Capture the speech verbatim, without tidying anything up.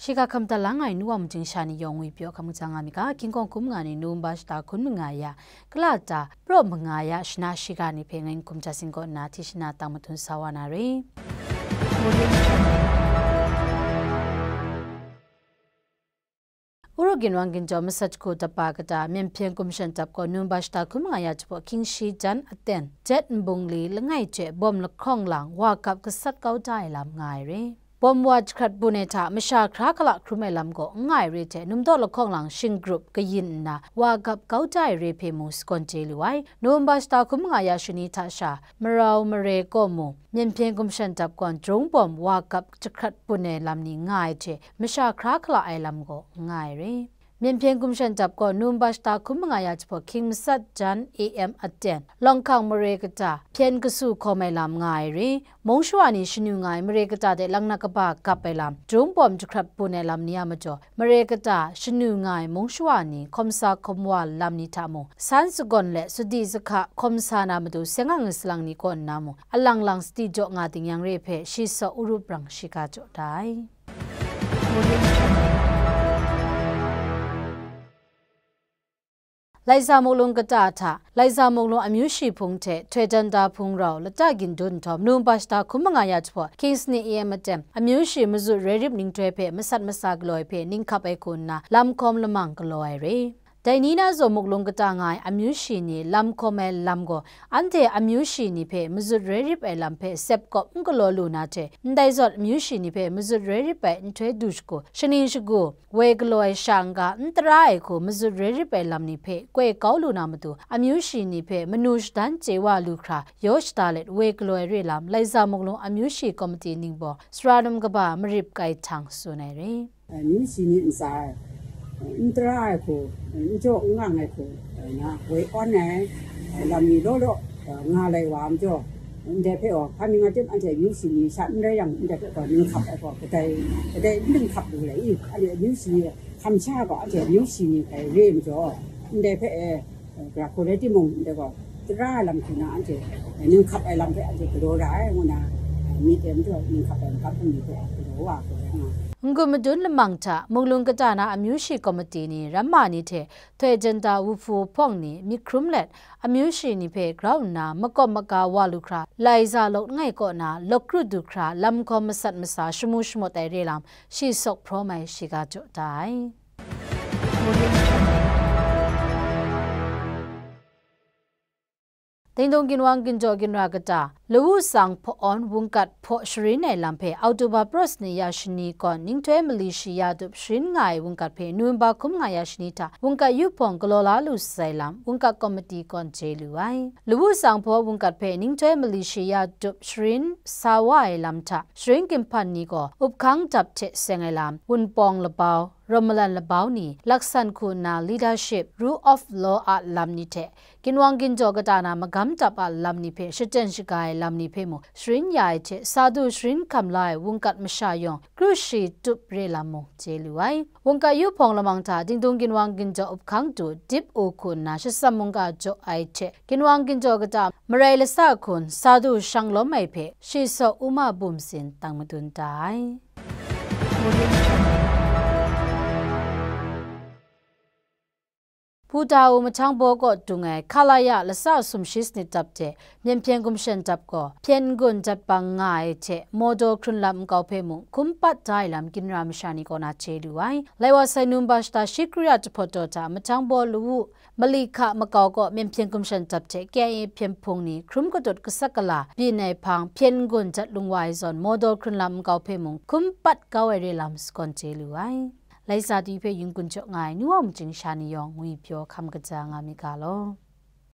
Shiga hkam da lang ai nu wa majing sha ni yawng ngwi pyaw hkam kaja nga mi ga, King Kong hkum nga ni November shata hkun manga ya, kala ta, praw manga ya, shana shiga ni hpe ngai n hkum ja sing kaw nna, hti shana tang matun sa wa na re. Uru ginwang ginjaw masat hku dapa kata, Myen Hpyen Gumshan Dap gaw November shata hkun manga ya jahpaw hkying shi jan aten, jet nbungli langai hte bawm lahkawng lang wa gap gasat kau da ai lam nga ai re. Bawm wa jahkrat bun ai hta masha hkra hkala hkrum ai lam gaw n nga ai re hte, numdaw lahkawng lang shing grup kayin nna wa gap kau da ai re hpe mung sagawn chye lu ai. November shata hkun manga ya shani hta sha, marau mare kaw mung, Myen Hpyen Gumshan Dap gaw drung bawm wa gap jahkrat bun ai lam ni nga ai hte, masha hkra hkala ai lam gaw n nga ai re. Myen Hpyen Gumshan Dap gaw November shata hkun manga ya jahpaw hkying masat jan A M aten, Lawng hkang mare kata hpyen kasu hkawm ai lam nga ai re. Mung shawa ni shanu nga ai mare kata de langnak kaba gap ai lam, drung bawm jahkrat bun ai lam ni a majaw, mare kata shanu nga ai mung shawa ni hkawm sa hkawm wa lam ni hta mung, san sagawn let sadi sahka hkawm sa na matu seng ang salang ni kaw nna mung, alang lang sadi jaw nga ding yang re hpe shi saw Uru brang shiga jaw da ai. Laiza Muklung kata hta, Laiza Muklung amyu shi hpung hte htoi jan da hpung rau lata gindun nhtawm, November shata hkun manga ya jahpaw, hkying sani A M aten, amyu shi mazut roi rip ninghtoi hpe masat masa galaw ai hpe ning hkap ai hku nna, lam hkawm lamang galaw ai re. Dai ni na zaw Muklung kata nga ai amyu shi ni lam hkawm ai lam gaw, anhte amyu shi ni hpe mazut roi rip ai lam hpe sep kawp n galaw lu na hte, ndai zawn amyu shi ni hpe mazut roi rip ai nhtoi du shagu, shaning shagu, woi galaw ai sha n-ga n tara ai hku mazut roi rip ai lam ni hpe koi kau lu na matu, amyu shi ni hpe manu shadan chye wa lu hkra, yaw shada let woi galaw ai re lam, Laiza Muklung amyu shi komiti ningbaw, sara num kaba Marip Kai Htang tsun ai re. Amyu shi ni ntsa ai, n tara ai hku, n jaw n ngang ai hku, na woi awn ai, lam ni law law, nga lai wa majaw, ndai hpe gaw, hpa mi nga tim anhte amyu shi ni sha n rai yang, ndai hpe gaw ning hkap ai gaw, kadai, kadai n ning hkap lu lai i, anhte amyu shi ni hkam sha gaw, anhte amyu shi ni hpe re majaw, ndai hpe e, gara hku rai timung, ndai gaw, tara ai lam hku na anhte, ning hkap ai lam hpe anhte galaw ra ai, ngu na, myit e majaw, ning hkap ai makam hkungni hpe galaw wa ai hku rai nga ai. N-gun madun lamang hta, Muklung kata na amyu shi komiti ni, ramma ni hte, htoi jan da wuhpu wuhpawng ni, myit hkrum let, amyu shi ni hpe grau nna makawp maga wa lu hkra, Laiza Lawk langai kaw na lawk kru du hkra lam hkawm masat masa shamu shamawt ai re lam shi sawk hprawm ai shiga jaw da ai. Dingdung ginwang ginjaw ginra kata, Lawu Tsang Hpaw Awn wungkat hpaw sharin ai lam hpe October praw sani ya shani kawn, ninghtoi mali shi ya dup sharin nga ai wungkat hpe November hkum nga ya shani hta wungkat yu hpawng galaw la lu sai lam, wungkat komiti kawn chye lu ai. Lawu Tsang Hpaw wungkat hpe ninghtoi mali shi ya dup sharin sa wa ai lam hta, sharin ginhpan ni gaw, up hkang dap hte seng ai lam, wunpawng labau, rawt malan labau ni, laksan hku nna leadership, rule of law a lam ni hte, ginwang ginjaw kata na magam dap a lam ni hpe shaten shaga ai lam ni hpe mung, sharin ya ai hte, sa du sharin hkam la ai wungkat masha yawng, kru shi tup re lam mung chye lu ai. Wungkat yu hpawng lamang hta, dingdung ginwang ginjaw up hkang du, dip u hku nna, shatsam mungga jaw ai hte, ginwang ginjaw kata, marai lasa hkun, sa du shang lawm ai hpe, shi saw Uma Bum Sin tang madun da ai. Pu Daw mahtang baw kaw dung ai Khalaya lasa sumshi sanit dap hte Myen Hpyen Gumshan Dap gaw, hpyen n-gun jat bang nga ai hte, Mawdaw hkrun lam nkau hpe mung hkum pat da ai lam ginra masha ni kaw na chye lu ai. Lai wa sai November shata shi kru ya jahpawt taw hta mahtang baw lawu mali hka makau kaw Myen Hpyen Gumshan Dap hte K I A hpyen hpung ni hkrum katut gasat gala byin ai hpang hpyen n-gun jat lung wa ai zawn, Mawdaw hkrun lam nkau hpe mung hkum pat kau ai re lam sagawn chye lu ai. Laisa di hpe yin kun jaw nga ai nu wa majing sha ni yawng ngwi pyaw hkam kaja nga mi ga law.